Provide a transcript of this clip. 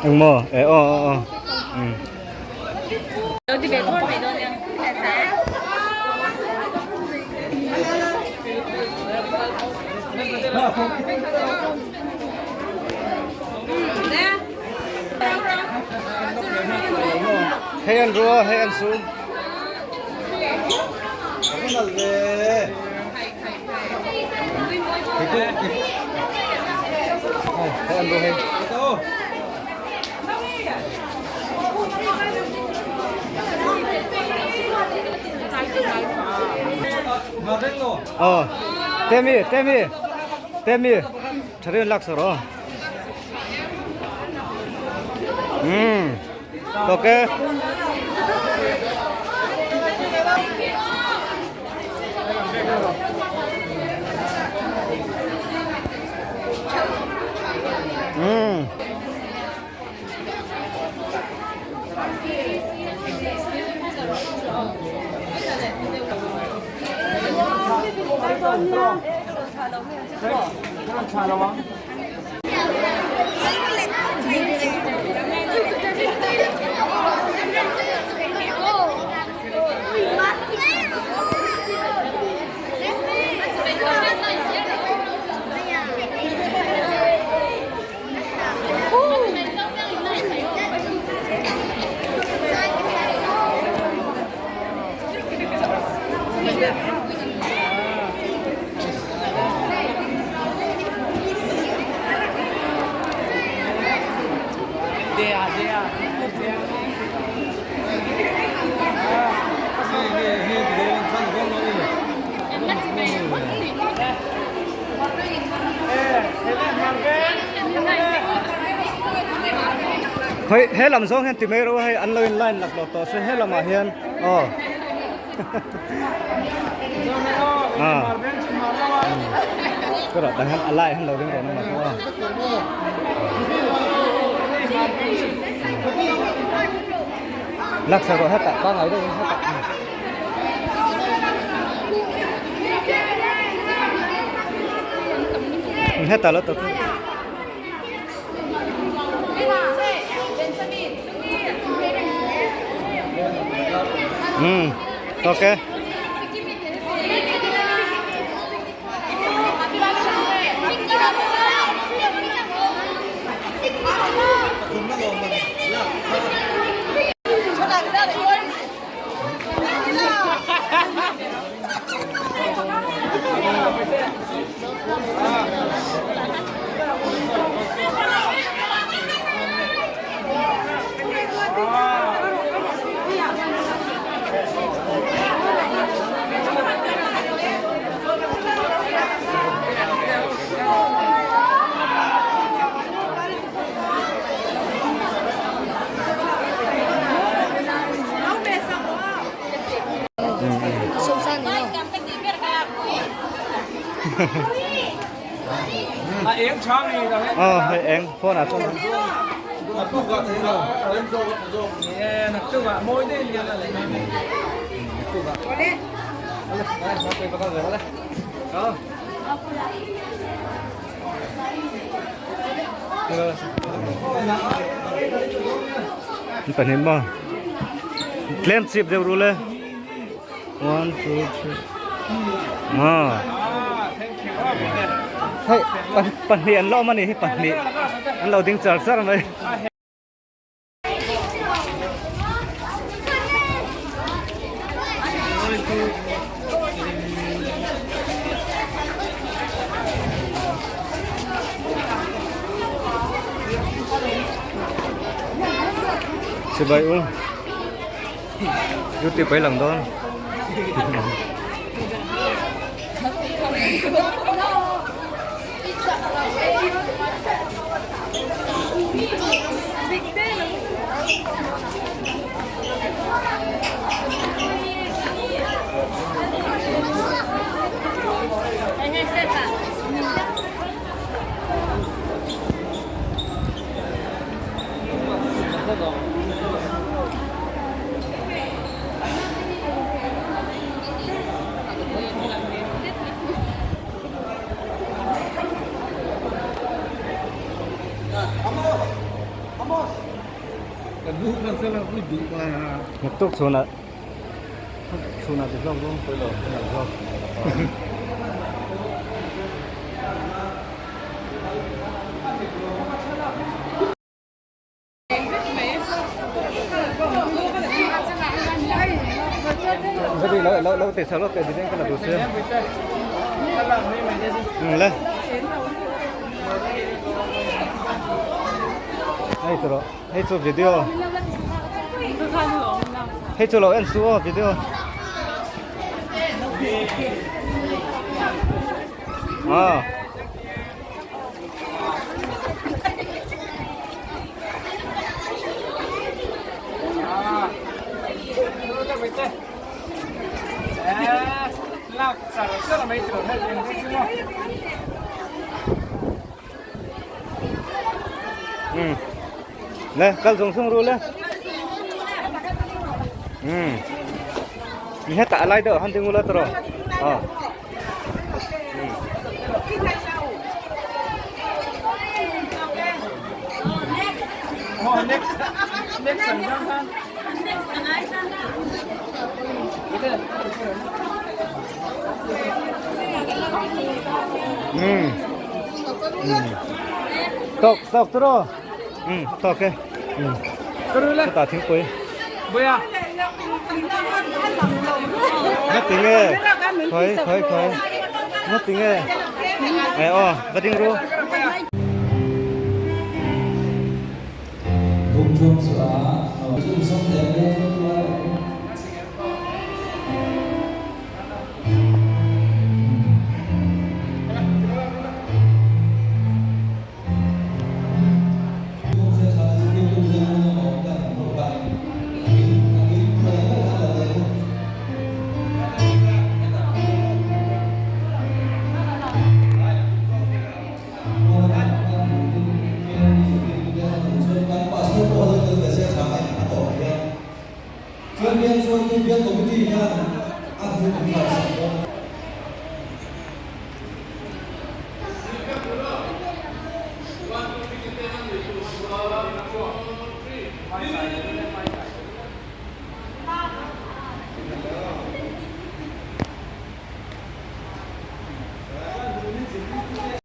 Engmaw e aw aw aw umm. Hei an rua hei an su. Hei an ru hei. Ờ, Temi, Temi, Temi, Tharin lak sar aw. Hmm. Okay. Hmm. Khoi he lam zawng hian ti mai ro hei an lo in line lak lo tawh se he lamah hian aw a ka rawh tah hian a lai hian lo ding rawh na mah pawh a. Laksa rawh hetah pangai deuhin hetah. Hetah lo tawp. Hmm. Okay. Ờ, hơi eng, phone à, phone. Pahnih maw tlem chip deuh ru le one two three ah hei pahnih an lawm ani hi pahnih an lo ding char char mai. Chibai u youtube ai lang dawn Naktuk chhunah chhunah ti zawk rawng pawilo nalh zawk. Jadi lo lo lo ti salo ke design ka la du se. Le. Hei tro hei chu video. Hei chu lo en su aw video. Ah. Ừ. Nè, kal zung zung ru le. Ừ. Ni heta lai deuh han ding ula tawh. Ờ. Tawk tawk tawk rawh. Tawk e. Chutah thingpui. Ngati nge khawi khawi khawi ngati nge eh aw va ding ru.